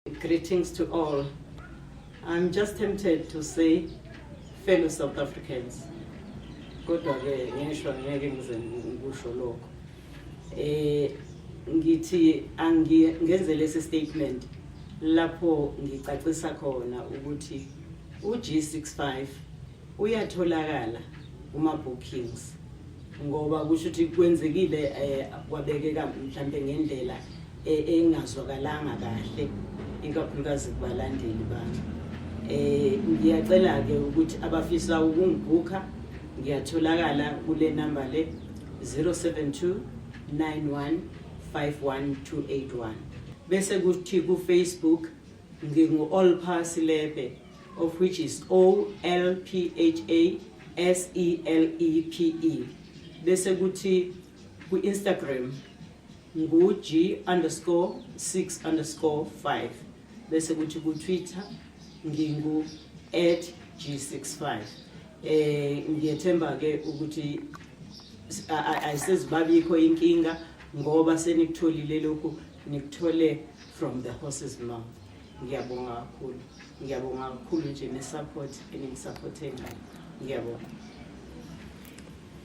Greetings to all. I'm just tempted to say fellow South Africans. Kodwa ke ngeshwa ngeke ngize ngikusho lokho. Ngithi angingenze lesi statement lapho ngicacisa khona ukuthi uG65 uyatholakala kuma bookings, ngoba kusho ukuthi kwenzekile kwabekeka mhlambe ngendlela engazwakalanga kahle, ikakhulukazi kubalandeli bami. Ngiyacela ke ukuthi abafisa ukungibhukha, ngiyatholakala kule number le, 072 91 51281. Bese kuthi ku Facebook ngingu Olpha Selepe, of which is OLPHA SELEPE. Bese kuthi ku Instagram ngu G_6_5. Bese kuthi ku Twitter ngingu @G65. Ngiyethemba ke ukuthi ayisezibabikho inkinga, ngoba senikutholile lokhu, nikuthole from the horse's mouth. Ngiyabonga kakhulu, ngiyabonga kakhulu nje ne-support eningisupporte ngayo. Ngiyabonga.